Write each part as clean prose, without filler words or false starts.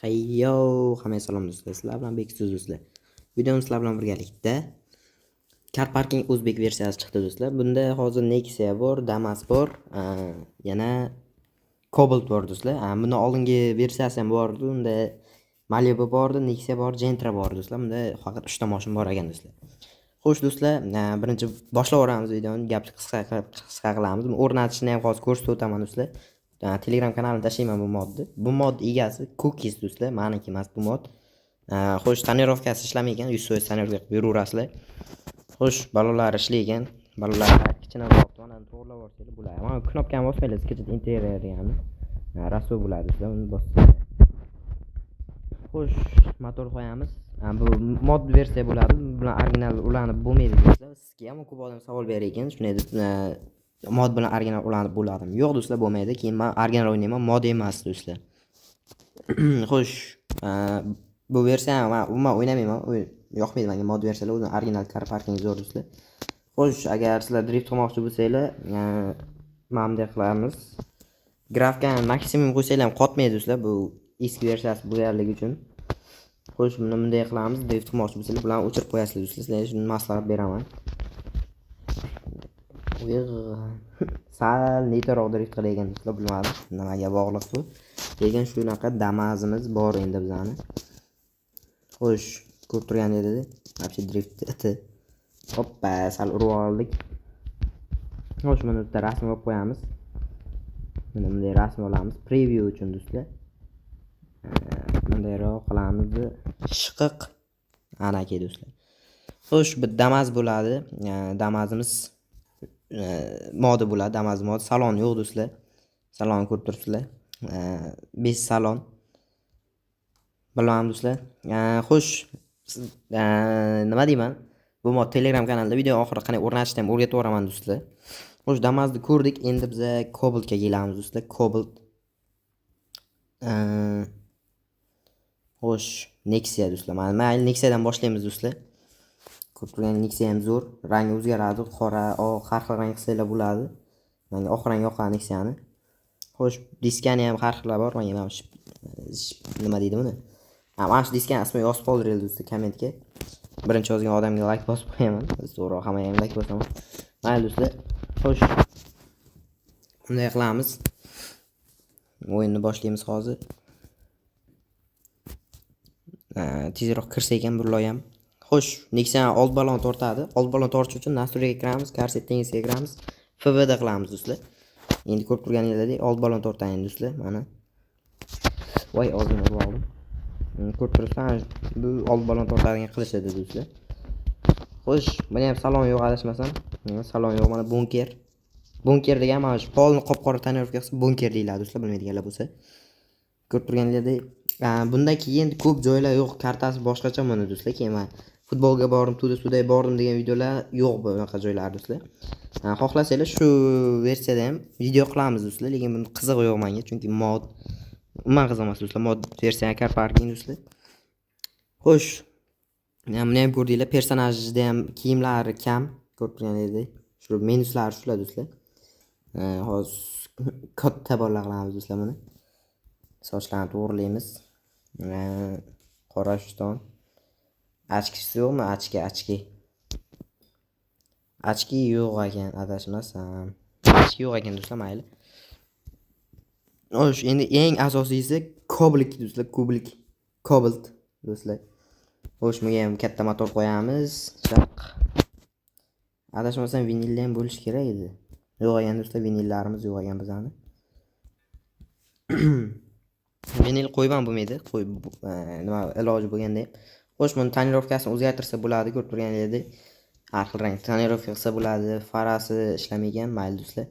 Hayyo, hammaga salom do'stlar. Sizlar bilan Bekso'z do'stlar. Videomiz sizlar bilan birgalikda Car Parking o'zbek versiyasi chiqdi do'stlar. Bunda hozir Nexia bor, Damas bor, yana Cobalt bor do'stlar. Bundan oldingi versiyasi ham bor edi. Unda Malibu bor edi, Nexia bor, Gentra bor do'stlar. Bunda faqat 3 ta mashina bor ekan do'stlar. Xo'sh do'stlar, birinchi boshlab yuboramiz videoni. Gapni qisqa qilib qisqa qilamiz. O'rnatishni ham hozir ko'rsatib o'taman do'stlar. Telegram kanalimda tashlayman bu modni. Bu mod egasi Cookies do'stlar, maniki emas bu mod. Xo'sh, тонировка si ishlamaygan, 100% тонировка qilib yuraverasizlar. Xo'sh, balonlar ishlaygan. Balonlar kichkinaroq to'g'rini to'g'irlab yuborsanglar bo'ladi. Mana knopkani bosmanglar, sketch interior deganni. Rasvo bo'ladi do'stlar, uni bossanglar. Xo'sh, motor qo'yamiz. Bu mod versiya bo'ladi. Bu bilan original ulanib bo'lmaydi do'stlar. Sizga ham ko'p odam savol berar ekan. Shunday deb, mod bilan original ulanib bo'ladimi? Yo'q do'stlar, bo'lmaydi. Keyin men original o'ynayman, mod emas do'stlar. Xo'sh, bu versiyani men umuman o'ynamayman. Yoqmaydi menga mod versiyalar, o'zi original Car Parking zo'r do'stlar. Xo'sh, agar sizlar drift qilmoqchi bo'lsanglar, mana bunday qilamiz. Grafikani maksimum qo'ysanglar ham qotmaydi do'stlar, bu eski versiyasi bo'lganligi uchun. Xo'sh, buni bunday qilamiz. Drift qilmoqchi bo'lsanglar, bularni o'chirib qo'yasizlar do'stlar. Sizlarga shuni maslahat beraman. Uyg', sal netaroq drift qilayotgan do'stlar, bilmadim nimaga bog'liq bu. Lekin shunaqa Damazimiz bor endi bizani. Xo'sh, ko'rib turganingizdek, вообще drift iti. Hoppa, sal urib oldik. Xo'sh, buni bitta rasm olib qo'yamiz. Mana bunday rasm olamiz preview uchun do'stlar. Bundayroq qilamiz. Shiqiq. Anaki do'stlar. Xo'sh, bu Damas bo'ladi. Damazimiz modi bo'ladi, Damas modi. Salon yo'q do'stlar. Salonni ko'rib turibsizlar. 5 salon. Bilmadim do'stlar. Xo'sh, nima deyman? Bu mod Telegram kanalida video oxirida qanday o'rnatishni ham o'rgatib yuboraman do'stlar. Xo'sh, Damazni ko'rdik. Endi biza Cobaltga kelamiz do'stlar. Cobalt. Xo'sh, Nexia do'stlar. Mana mayli, Nexiadan boshlaymiz do'stlar. Ko'rib turgan Nexia ham zo'r. Rangi o'zgaradi. Qora, oq, har xil rang qilsanglar bo'ladi. Menga oq rang yoqadi Nexiani. Xo'sh, diskani ham har xil bor. Menga mana shu nima deydi buni? Ha, mana shu diskani ismini yozib qoldiringlar do'stlar kommentga. Birinchi yozgan odamga like bosib qo'yaman. Zo'roq hammaga ham like bosaman. Mayli do'stlar. Xo'sh. Bunday qilamiz. O'yinni boshlaymiz hozir. Tezroq kirsa ekan burloy ham. Xo'sh, Nexia old balon tortadi. Old balon tortish uchun настройка ga kiramiz, Car Settingsga kiramiz. FWD qilamiz do'stlar. Endi ko'rib turganingizdek old balon tortadi do'stlar, mana. Voy, ozgina urib oldim. Ko'rib turibsan, bu old balon tortadigan qilish edi do'stlar. Xo'sh, buni ham salon yo'q adashmasam. Salon yo'q, mana bunker. Bunker degan mana shu polni qop-qora тонировка qilsa bunker deyiladi do'stlar, bilmaydiganlar bo'lsa. Ko'rib turganingizdek, bundan keyin ko'p joylar yo'q, kartasi boshqacha buni do'stlar. Keyin man futbolga bordim, туда-сюда bordim degan videolar yo'q bunaqa joylar do'stlar. Xohlasanglar shu versiyada ham video qilamiz do'stlar, lekin buni qizig'i yo'q menga, chunki mod umuman qiziq emas do'stlar. Mod versiya Car Parking do'stlar. Xo'sh, buni ham ko'rdinglar, personajda ham kiyimlari kam, ko'rib turganingizdek. Shu minuslari shular do'stlar. Hozir katta bolalar qilamiz do'stlar buni. Sochlarni to'g'rilaymiz. Qora shton. Очки si yo'qmi? Очки, очки. Очки yo'q ekan, adashmasam. Очки yo'q ekan do'stlar, mayli. Xo'sh, endi eng asosiysi Cobalt do'stlar, Cobalt. Cobalt do'stlar. Xo'sh, bunga ham katta motor qo'yamiz. Chaq. Adashmasam vinilda ham bo'lishi kerak edi. Yo'q ekan do'stlar, vinillarimiz yo'q ekan bizani. Vinil qo'yib ham bo'lmaydi. Qo'yib nima iloji bo'lganda ham. Xo'sh, buni тонировка sini o'zgartirsa bo'ladi, ko'rib turganingizdek. Har xil rang тонировка qilsa bo'ladi. Farasi ishlamagan, mayli do'stlar.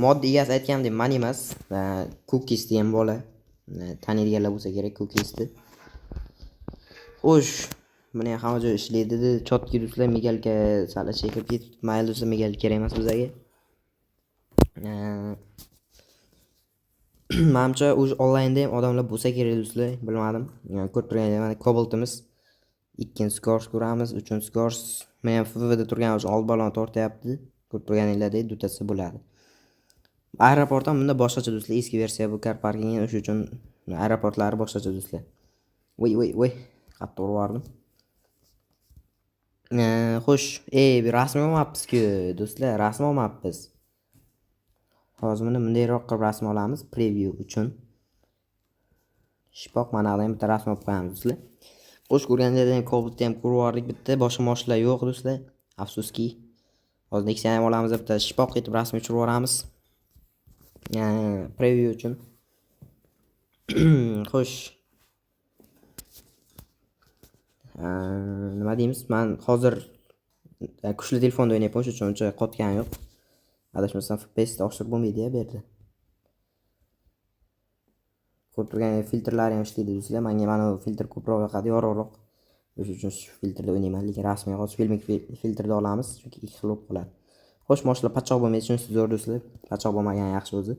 Mod egasi aytgandek, man emas, Cookies degan bola. Taniydiganlar bo'lsa kerak Cookiesni. Xo'sh, buni ham hamma joy ishlaydi. Чётко do'stlar, мигалка sal ichiga kirib ketibdi. Mayli do'stlar, мигалка kerak emas bizga. Manimcha, уже onlaynda ham odamlar bo'lsa kerak do'stlar, bilmadim. Ko'rib turganingizdek, mana Cobaltimiz. Ikkinchi скорость ko'ramiz, uchinchi скорость. Men ham FWD turgani uchun old balon tortyapti. Ko'rib turganinglardek dutasi bo'ladi. Aeroport ham bunda boshqacha do'stlar, eski versiya bu Car Parkingni, o'sha uchun Aeroportlari boshqacha do'stlar. Voy, voy, voy, qattiq urib yubordim. Xo'sh, bir rasm olmabmiz-ku do'stlar, rasm olmabmiz. Hozir buni bundayroq qilib rasm olamiz preview uchun. Shpoq, mana ham bitta rasm olib qo'yamiz do'stlar. Xo'sh, ko'rganingizdek Cobaltni ham ko'rib yubordik bitta, boshqa mashinalar yo'q do'stlar. Afsuski. Hozir Nexia ham olamiz, bitta shpoq etib rasm tushirib yuboramiz. Preview uchun. Xo'sh. Nima deymiz? Men hozir kuchli telefonda o'ynayapman, o'sha uchun uncha qotgani yo'q. Adashmasam FPS oshirib bo'lmaydi-ya bu yerda. Ko'rib turgan filtrlari ham ishlaydi do'stlar. Menga mana bu filtr ko'proq yoqadi, yorug'roq. O'sha uchun shu filtrda o'ynayman, lekin rasmiy hozir filmik filtrda olamiz, chunki ikki xil bo'lib qoladi. Xo'sh, mashina pachoq bo'lmaydi, shunisi zo'r do'stlar. Pachoq bo'lmagani yaxshi o'zi.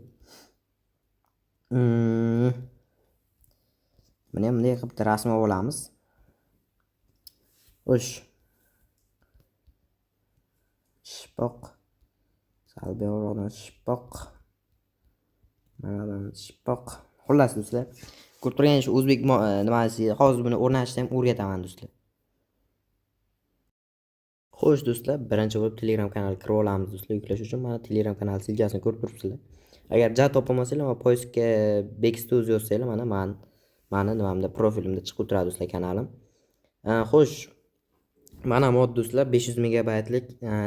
Buni ham bunday qilib bitta rasm olib olamiz. Xo'sh. Shpoq. Sal buyog'roqdan shpoq. Manadan shpoq. Xullas do'stlar, ko'rib turgan shu o'zbek nimasi, hozir buni o'rnatishni ham o'rgataman do'stlar. Xo'sh do'stlar, birinchi bo'lib Telegram kanaliga kirib olamiz do'stlar, yuklash uchun mana Telegram kanal ссылка sini ko'rib turibsizlar. Agar ja topolmasanglar, mana поиск ga Bekstuz yozsanglar, mana mani nimamda, profilimda chiqib o'tiradi do'stlar kanalim. Xo'sh, mana mod do'stlar, 500 megabaytlik,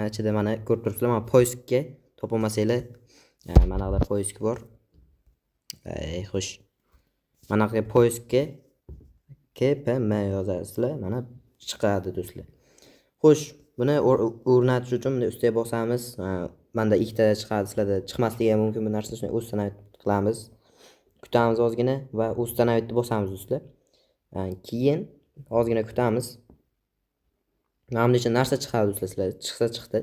ichida mana ko'rib turibsizlar, mana поиск ga topolmasanglar, mana buyoqda поиск bor. Xo'sh. Mana bu поиск ga KPM yozasizlar, mana chiqadi do'stlar. Xo'sh, buni o'rnatish uchun bunday ustiga bosamiz. Menda ikkita chiqadi, sizlarda chiqmasligi ham mumkin bu narsa. Shuni установить qilamiz. Kutamiz ozgina va установить bosamiz do'stlar. Keyin ozgina kutamiz. Mana bunday narsa chiqadi do'stlar, sizlar chiqsa chiqdi.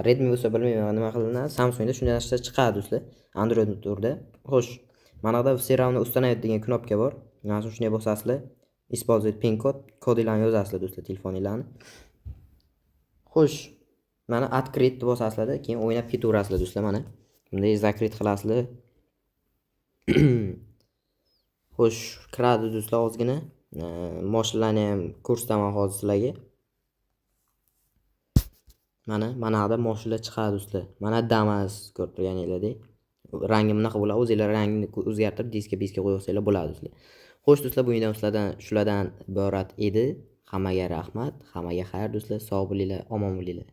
Redmi bo'lsa bilmayman nima qilinadi. Samsungda shunday narsa chiqadi do'stlar. Android motorda. Xo'sh, mana bu yerda "Все равно установить" degan knopka bor. Mana shunday bosasizlar. Использовать pin kod, kodinglarni yozasizlar do'stlar, telefoninglarni. Xo'sh, mana "Открыть" deb bosasizlarda, keyin o'ynab ketaverasizlar do'stlar mana. Bunday закрыть qilasizlar. Xo'sh, kiradi do'stlar ozgina. Mashinalarni ham ko'rsataman hozir sizlarga. Mana, mana yoqda mashina chiqadi do'stlar. Mana Damas, ko'rib turganinglardek. Rangi bunaqa bo'ladi. O'zinglar rangini o'zgartirib, diska piska qo'yib olsanglar bo'ladi do'stlar. Xo'sh do'stlar, bu video sizlardan shulardan iborat edi. Hammaga rahmat, hammaga xayr do'stlar. Sog' bo'linglar, omon bo'linglar.